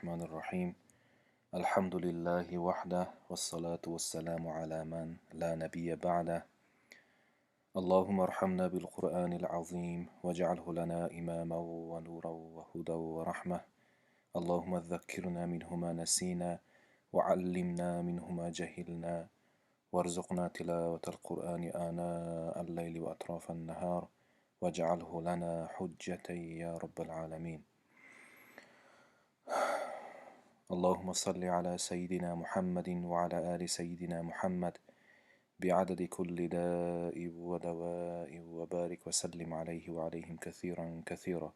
الرحمن الرحيم. الحمد لله وحده، والصلاة والسلام على من لا نبي بعده. اللهم ارحمنا بالقرآن العظيم واجعله لنا إماما ونورا وهدى ورحمة. اللهم ذكرنا منه ما نسينا وعلمنا منه ما جهلنا وارزقنا تلاوة القرآن آناء الليل وأطراف النهار واجعله لنا حجة يا رب العالمين. اللهم صل على سيدنا محمد وعلى آل سيدنا محمد بعدد كل داء ودواء وبارك وسلم عليه وعليهم كثيرا كثيرا.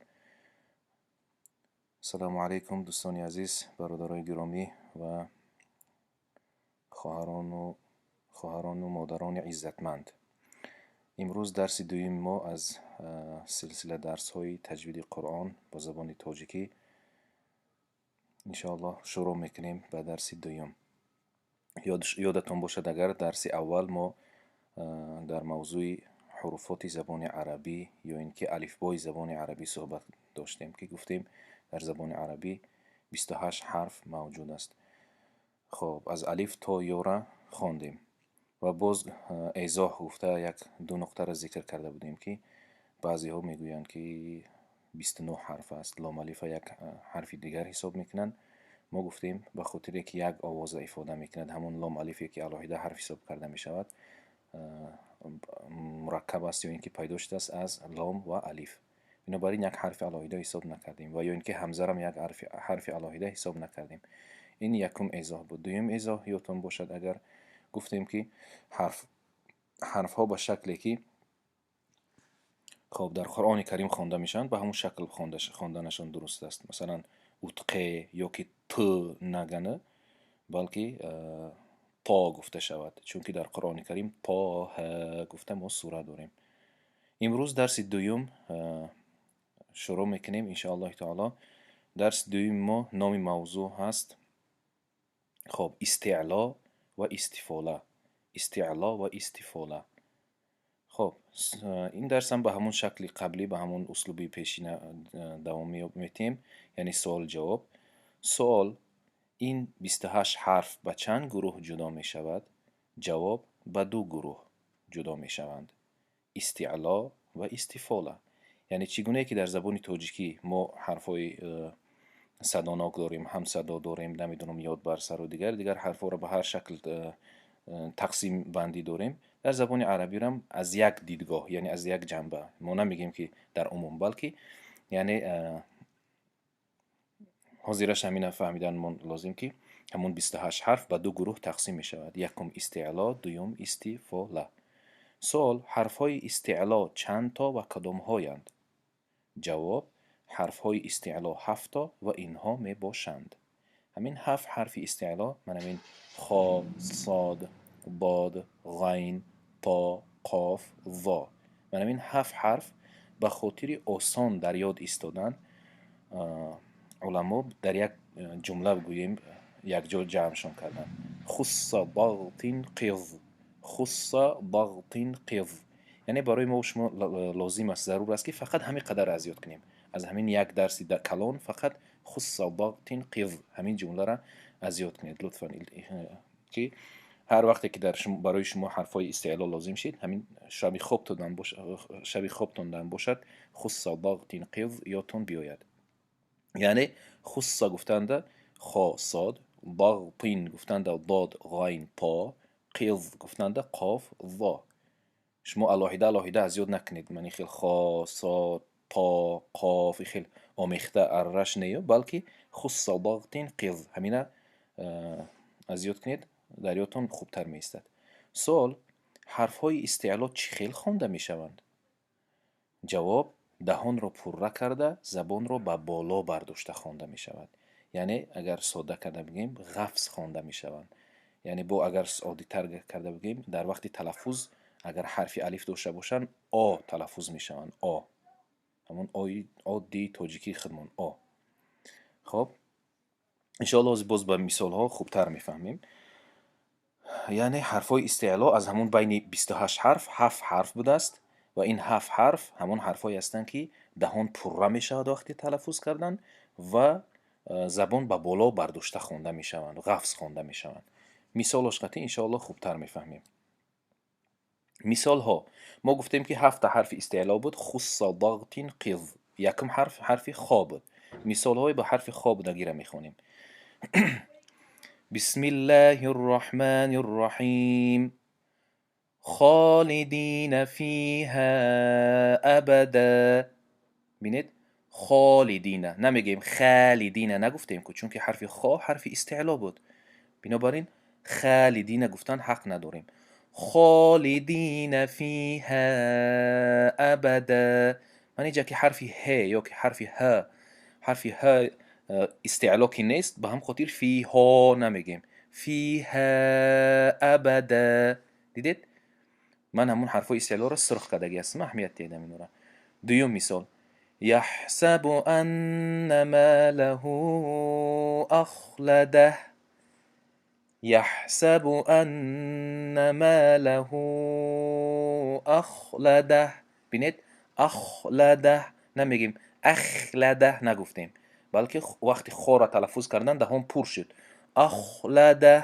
السلام علیکم دوستان عزیز، برادرای گرامی و خواهران و مادران عزتمند. امروز درس دوم ما از سلسله درس های تجوید قرآن با زبان تاجیکی انشاءالله شروع میکنیم به درس دوم. یادتان باشد اگر درس اول ما در موضوع حروفات زبان عربی یا اینکه الفبای زبان عربی صحبت داشتیم که گفتیم در زبان عربی 28 حرف موجود است. خب از الف تا یا را خواندیم و باز ایضاح گفته یک دو نقطه را ذکر کرده بودیم که بعضی ها میگویند که 29 حرف است، لام الف یک حرف دیگر حساب میکنند. ما گفتیم به خاطر که یک آواز را افاده میکند، همون لام الفی که علاهیده حرف حساب کرده میشود مرکب است یا اینکه پیدا شده است از لام و الف، بنابراین یک حرف علاهیده حساب نکردیم و یا اینکه همزه را یک حرف علاهیده حساب نکردیم. این یکم ایضاح بود. دوم ایضاح یادتان باشد اگر گفتیم که حرف ها به شکلی که خب در قرآن کریم خوانده میشوند به همون شکل خواندنشان درست است. مثلا اتقه یا که ت نگنه بلکه تا گفته شود، چون که در قرآن کریم تا ه گفته ما سوره داریم. امروز درس دوم شروع میکنیم انشاءالله تعالی. درس دوم ما نام موضوع هست خب استعلا و استفاله. استعلا و استفاله. خب این درس هم به همون شکل قبلی، به همون اسلوبی پیشین دوام میتیم، یعنی سوال جواب. سوال: این 28 حرف به چند گروه جدا می شود؟ جواب: به دو گروه جدا می شوند، استعلا و استفاله. یعنی چگونه که در زبان تاجیکی ما حرفای صداناک داریم، هم صدا داریم، نمیدونم یاد بر سر و دیگر حرفا را به هر شکل تقسیم بندی داریم، در زبان عربی هم از یک دیدگاه، یعنی از یک جنبه، ما نمیگیم که در عموم، بلکه یعنی حاضرش همین فهمیدن من لازم که همون 28 حرف به دو گروه تقسیم می شود، یکم استعلا، دوم استفاله. سوال: حرف های استعلا چند تا و کدام هایند؟ جواب: حرف های استعلا 7 تا و اینها می باشند. همین 7 حرف استعلا، من همین خا، صاد، باد، غین، تا، قاف، ظا، من همین 7 حرف به خاطر آسان در یاد ایستادن علما در یک جمله بگوییم یک جا جمعشان کردن. خص ضغط قض، خص ضغط قض، یعنی برای ما شما لازم است، ضرور است که فقط همین قدر از یاد کنیم. از همین یک درس در کلان فقط خص ضغط قض، همین جمله را از یاد کنید لطفا، که هر وقتی که در برای شما حرفای استعلا لازم شد، همین شب خوابتان باشد، شب خوابتان باشد، خص ضغط قض یادتون بیاید. یعنی خص گفتند خا صاد، ضغطین گفتند ضاد غین تا، قض گفتند قاف ظا. شما علاهیده علاهیده از یاد نکنید، من خیلی خا صاد تا قاف خیلی آمیخته ارش نیو، بلکه خص ضغطین قض همینه از یاد کنید، در یادتون خوبتر می ایستد. سوال: حرف های استعلا چی خیلی خوانده می شوند؟ جواب: دهان را پرره کرده، زبان را به بالا برداشته خوانده می شود. یعنی اگر ساده کرده بگیم غفص خوانده می شوند. یعنی با اگر عادی تر کرده بگیم در وقت تلفظ اگر حرف الف داشته باشند آ تلفظ می شوند، آ، همون آی عادی تاجیکی خودمون آ. خب انشاءالله باز به مثال ها خوبتر میفهمیم. یعنی حرفای استعلا از همون بین 28 حرف 7 حرف بوده است و این 7 حرف همون حرفایی هستند که دهان پره می شود وقتی تلفظ کردن و Забон ба боло бардошта хонда мешаванд, ғафз хонда мешаванд. Мисолош қатъи иншоалло хубтар мефаҳмем. Мисолҳо: мо гуфтем, ки ҳафта ҳарфи истеъло буд. Хусса дағтин қиз. Якум ҳарф ҳарфи хо буд. Мисолҳои ба ҳарфи хо будагиро мехонем. Бисмиллаҳи рраҳмани рраҳим. Холидина фиҳа абада. Бинед, холидина намегӯем, халидина нагуфтем ку, чунки ҳарфи хо ҳарфи истеъло буд. Бинобар ин халидина гуфтан ҳақ надорем. Холидина фиҳа абада. Ман инҷа ки ҳарфи ҳ ё ки ҳарфи ҳ, ҳарфи ҳ истеъло ки нест, ба ҳам хотир фиҳо намегӯем. Фиҳа абада. Дидед, ман ҳамун ҳарфҳои истеълоро сурх кардагӣ ҳастам, аҳамият диҳедам инора. Дуюм мисол: яҳсабу анна малаҳу ахладаҳ. Яҳсабу анна малаҳу ахладаҳ. Бинед, ахладаҳ намегӯем, ахладаҳ нагуфтем, балки вақти хоро талаффуз кардан даҳон пур шуд. Ахладаҳ.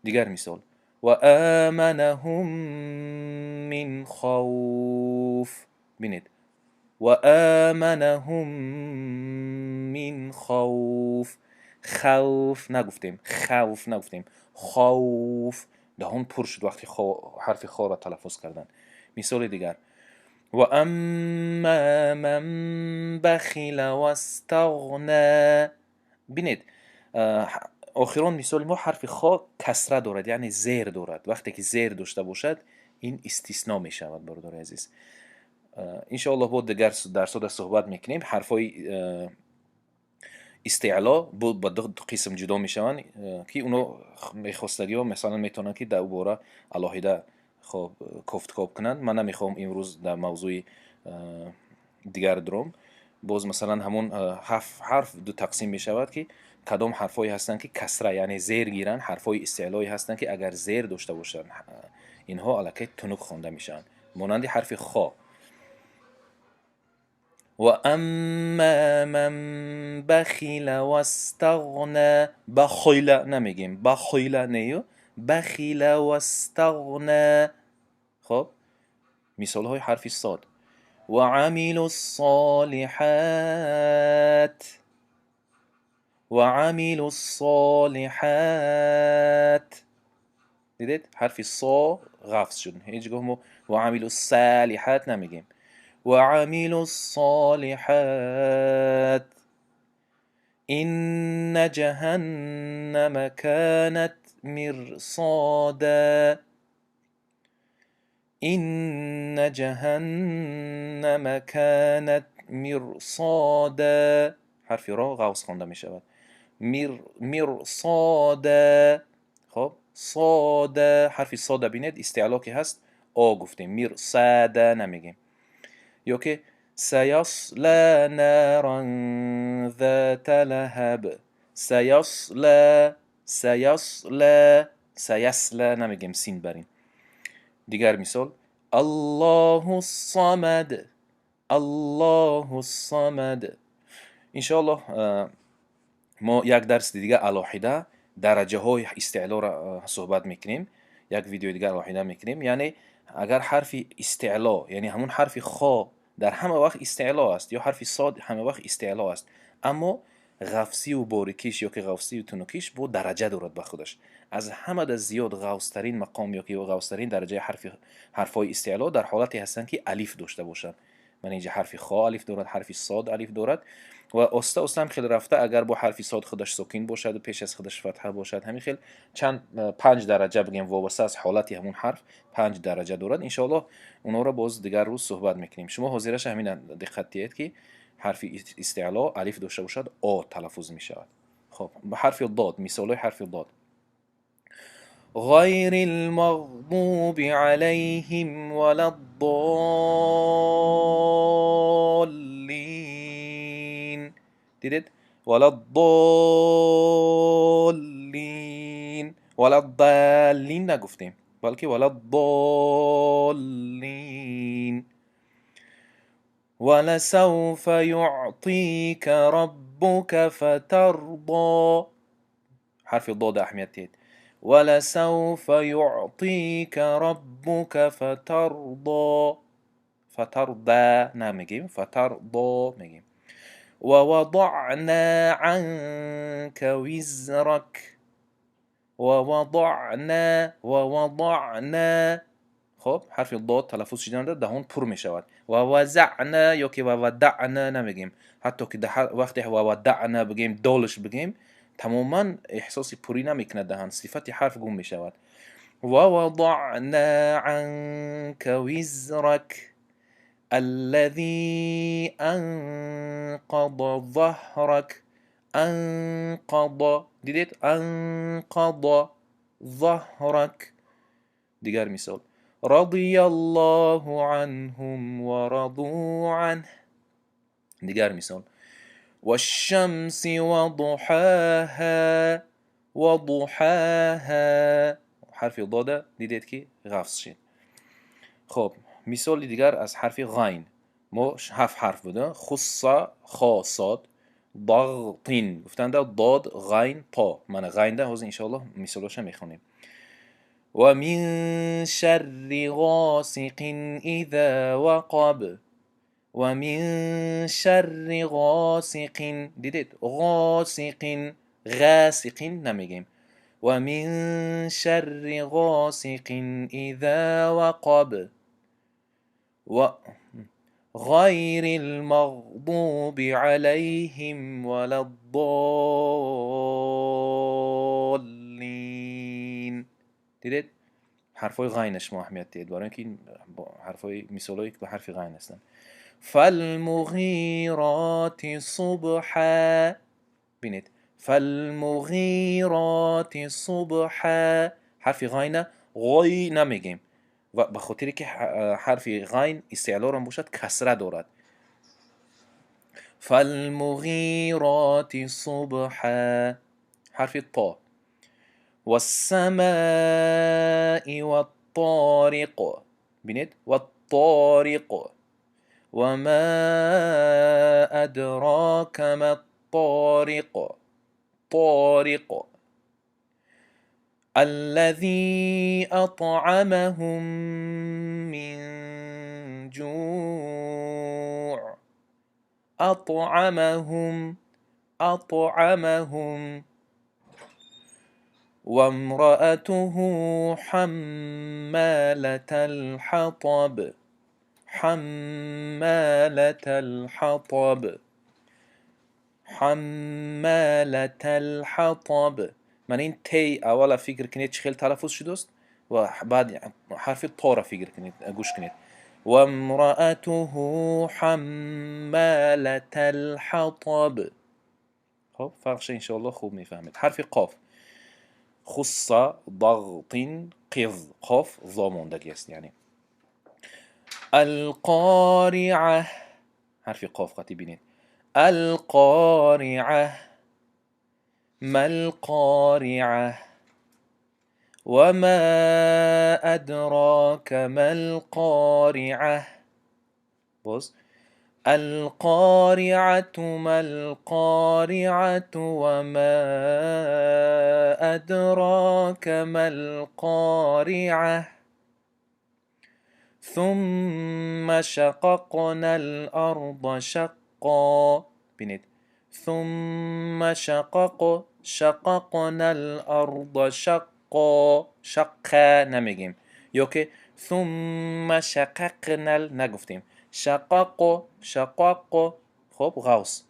Дигар мисол: ва аманаҳум мин хавф. Бинед, ва аманаҳум мин хавф. Хавф нагуфтем, хавф нагуфтем, хавф. Даҳон пур шуд вақти ҳарфи хоро талаффуз кардан. Мисоли дигар: ва амма ман бахила вастағна. Бинед, охирон мисоли мо ҳарфи хо касра дорад, яъне зер дорад. Вақте ки зер дошта бошад, ин истисно мешавад. Бародари азиз, иншоаллоҳ бо дигар дарсода суҳбат мекунем. Ҳарфҳои истеъло ба ду қисм ҷудо мешаванд, ки уно мехостагиҳо, масалан, метавонанд, ки дар ӯ бора алоҳида, хоб, кофткоб кунанд. Ман намехоҳам имрӯз дар мавзӯи дигар дуром. Боз, масалан, ҳамун ҳафт ҳарф ду тақсим мешавад, ки кадом ҳарфҳое ҳастанд, ки касра, яъне зер гиранд. Ҳарфҳои истеълое ҳастанд, ки агар зер дошта бошанд, инҳо аллакай тунук хонда мешаванд, монанди ҳарфи хо. Ва амма ман бахила вастағна. Бахила намегем, бахила нею, бахила вастағна. Хоб, мисолҳои ҳарфи сод: ва амилу ссолиҳат. Ва амилу ссолиҳат. Дидед, ҳарфи со ғафз шуд. Ҳеҷ гоҳ мо ва амилу салиҳат намегем. Ва амилу ссолиҳат. Инна ҷаҳаннама канат мирсода. Инна ҷаҳаннама канат мирсода. Ҳарфи ро ғавз хонда мешавад. Мирсода. Хоб, сода, ҳарфи сода, бинед, истеъло ки ҳаст, о гуфтем, мирсада намегем. Ё ки саясла наран зата лаҳаб. Саясла, саясла, саясла намегем, син барин. Дигар мисол: аллоҳу самад. Аллоҳу самад. Иншоаллоҳ, мо як дарси дига алоҳида дараҷаҳои истеълоро суҳбат мекунем, як видеои дигар алоҳида мекунем. Яъне агар ҳарфи истеъло, яъне ҳамун ҳарфи хо дар ҳама вақт истеъло аст ё ҳарфи сод ҳама вақт истеъло аст, аммо ғафсиву борикиш ё ки ғафсиву тунукиш бо дараҷа дорад ба худаш. Аз ҳамада зиёд ғафзтарин мақом ё ки ғафзтарин дараҷаи ҳарфҳои истеъло дар ҳолате ҳастанд, ки алиф дошта бошанд. Ман инҷа ҳарфи хо алиф дорад, ҳарфи сод алиф дорад ва оста оста ҳам хел рафта, агар бо ҳарфи сод худаш сокин бошаду пеш аз худаш фатҳа бошад, ҳамин хел чанд, панҷ дараҷа бигем, вобаста аз ҳолати ҳамун ҳарф панҷ дараҷа дорад. Иншоаллоҳ, онҳоро боз дигар рӯз суҳбат мекунем. Шумо ҳозираша ҳамина диққат диҳед, ки ҳарфи истеъло алиф дошта бошад, о талаффуз мешавад. Хоб, ба ҳарфи дод, мисолҳои ҳарфи дод: غير المغضوب عليهم ولا الضالين. دیدید، ولا الضالین، ولا الضالین نگفتیم، بلکه ولا الضالین. ولسوف يعطيك ربك ربك فترضى. ҳарфи ضод аҳамият диҳед. ولسوف يعطيك ربك فترضى. فترضى намегем, فترضى мегем. ووضعنا عنك وزرك. ووضعنا، ووضعنا. Хоб, ҳарфи ضод талаффуз шуданда даҳон пур мешавад. ووزعنا ё ки وودعنا намегем. Ҳатто ки вақте وودعنا бигем, долш бигем, тамоман эҳсоси пурӣ намекунад даҳан, сифати ҳарф гум мешавад. ووضعنا عنك وزرك الذي أنقض ظهرك. أنقض, дидед, أنقض ظهرك. Дигар мисол: رضي الله عنهم ورضوا عنه. Дигар мисол: والشمس وضحاها. وضحاها, ҳарфи ضода дидед, ки ғафз шид. Хоб, мисоли дигар аз ҳарфи ғайн. Мо ҳафт ҳарф буда: خص, خا, صاد, ضغط гуфтанда ضاد, غین, طا. Мана ғайнда ҳозир иншоаллоҳ мисолоша мехонем. ومن شر غاسق إذا وقب. ومن شر غاسق, дидед, غاسق, غاسق намегем. ومن شر غاسق إذا وقب. و غير المغضوب عليهم ولا الضالين. Дидед, ҳарфҳои ғайна шумо аҳамият диҳед, барои ин ки ҳарфҳои мисолҳое ки ба ҳарфи ғайн ҳастанд. فالمغيرات صبحا. Бинед, فالمغيرات صبحا, ҳарфи ғайна ғой намегем ва ба хотире ки ҳарфи ғайн истеълорам бошад, касра дорад. فالمغيرات صبحا. Ҳарфи то. والسماء والطارق. Бинед, والطارق. وما أدراك ما الطارق. طارق. الذي أطعمهم من جوع. أطعمهم، أطعمهم. وامرأته حمالة الحطب. حمالة الحطب، حمالة الحطب. Ман ин тей аввала фикр кунед, чӣ хел талаффуз шудааст, ва баъд ҳарфи тора фикр кунед, гӯш кунед. وامرأته حمالة الحطب. Хоб, фарқша иншоаллоҳ хуб мефаҳмед. Ҳарфи қоф. خص, ضغط, قظ. قاف ظا мондагӣ аст, яъне القارعة. Ҳарфи қоф қатӣ бинед. القارعة. ما القارعة. وما أدراك ما القارعة. Боз: القارعة. ما القارعة. وما أدراك ما القارعة. ثم شققنا الأرض شقا. Бинед, ثم شقق، شققنا الأرض شقا. شقا намегем ё ки ثم شققنا нагуфтем. شقق، شقق. Хоб, ғавс.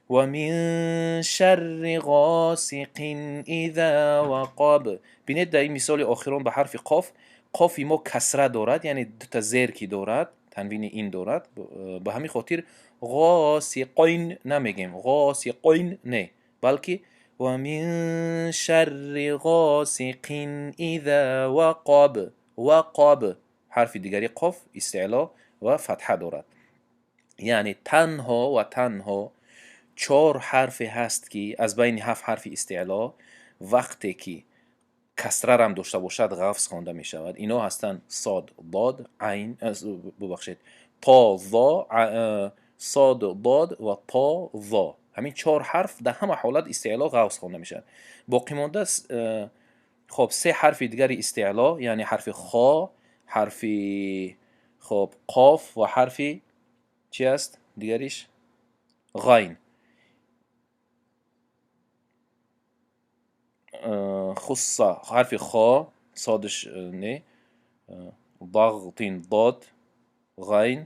ومن شر غاسق إذا وقب. Бинед, дар ин мисоли охирон ба ҳарфи қоф, қофи мо касра дорад, яъне дута зер ки дорад, танвини ин дорад. Ба ҳамин хотир غاسق намегем, غاسق не, балки ومن شر غاسق إذا وقب. وقب. Ҳарфи дигари қоф истеъло ва фатҳа дорад. Яъне танҳо ва танҳо чор ҳарфе ҳаст, ки аз байни ҳафт ҳарфи истеъло вақте ки касрарам дошта бошад, ғафз хонда мешавад. Ино ҳастанд: сод, дод, айн, бубахшед, то, зо, сод, дод ва то, зо. Ҳамин чор ҳарф дар ҳама ҳолат истеъло ғавз хонда мешавад. Боқӣ монда хоб се ҳарфи дигари истеъло, яъне ҳарфи хо, ҳарфи хоб қоф ва ҳарфи чи аст дигариш? Ғайн. Хусса ҳарфи хо, содиш не, дағтин дод, ғайн,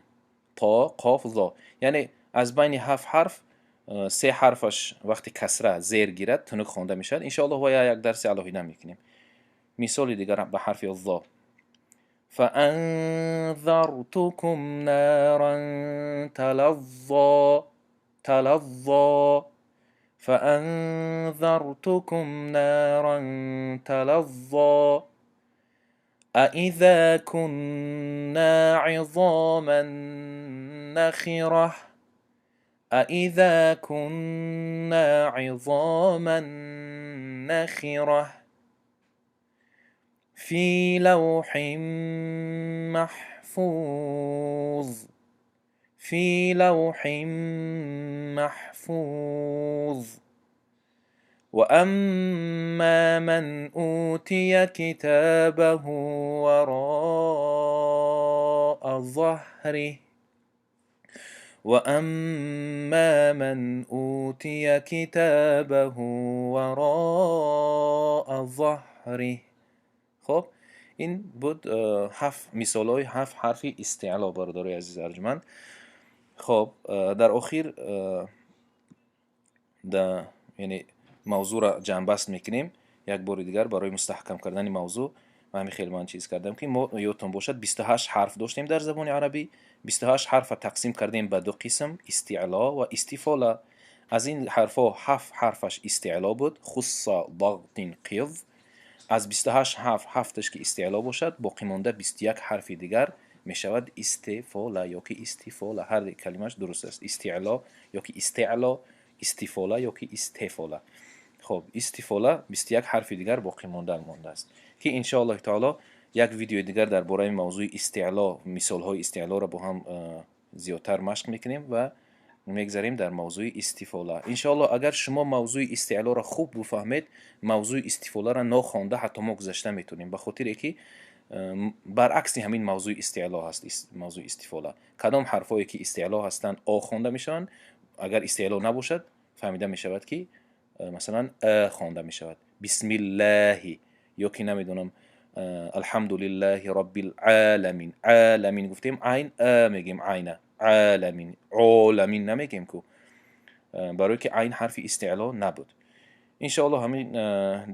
то, қоф, зо. Яъне аз байни ҳафт ҳарф се ҳарфаш вақти касра зер гирад, тунук хонда мешавад. Иншоаллоҳ ва як дарси алоҳида мекунем. Мисоли дигар ба ҳарфи зо. فأنذرتكم نارا تلظى تلظى فأنذرتكم نارا تلظى أإذا كنا عظاما نخرة أإذا كنا عظاما نخرة في لوح محفوظ في لوح محفوظ وأما من أوتي كتابه وراء ظهره وأما من أوتي كتابه وراء ظهره. خب ин буд ҳафт мисолҳои ҳафт ҳарфи истеъло, бародарои азиз арҷманд. Хоб дар охир яъне мавзӯъро ҷамъбаст мекунем як бори дигар барои мустаҳкам кардани мавзӯъ. Ман ҳамин хел ман чиз кардам, ки мо ёдтон бошад 28 ҳарф доштем дар забони арабӣ. 28 ҳарфа тақсим кардем ба ду қисм: истеъло ва истифола. Аз ин ҳарфҳо ҳафт ҳарфаш истеъло буд: хусса, дағтин, қиз. Аз 28 ҳарф ҳафташ ки истеъло бошад, боқӣ монда 21 ҳарфи дигар мешавад истифола ё ки истифола. Ҳар калимааш дуруст аст: истеъло ё ки истеъло, истифола ё ки истефола. Хоб истифола 21 ҳарфи дигар боқӣ мондан мондааст, ки иншоаллоҳи таоло як видеои дигар дар бораи мавзӯи истеъло, мисолҳои истеълоро бо ҳам зиёдтар машқ мекунем ва мегзарем дар мавзӯи истифола. Иншоаллоҳ агар шумо мавзӯи истеълоро хуб буфаҳмед, мавзӯи истифоларо нохонда ҳатто мо гузашта метавонем, ба хотире ки баръакси ҳамин мавзӯи истеъло ҳаст мавзӯи истифола. Кадом ҳарфҳое ки истеъло ҳастанд о хонда мешаванд, агар истеъло набошад фаҳмида мешавад ки масалан а хонда мешавад, бисмиллаҳи, ё ки намедонам алҳамдулиллаҳи роббил оламин. Оламин гуфтем, айн а мегем, айна оламин, оламин намегем ку, барое ки айн ҳарфи истеъло набуд. Иншоаллоҳ ҳамин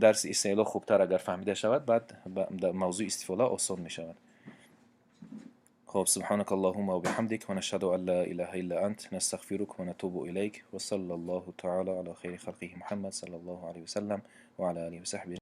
дарси истеъло хубтар агар фаҳмида шавад, баъд мавзӯи истифола осон мешавад. خب سبحانك اللهم وبحمدك ونشهد أن لا إله إلا أنت نستغفرك ونتوب إليك وصلى الله تعالى على خير خلقه محمد صلى الله عليه وسلم وعلى آله وصحبه.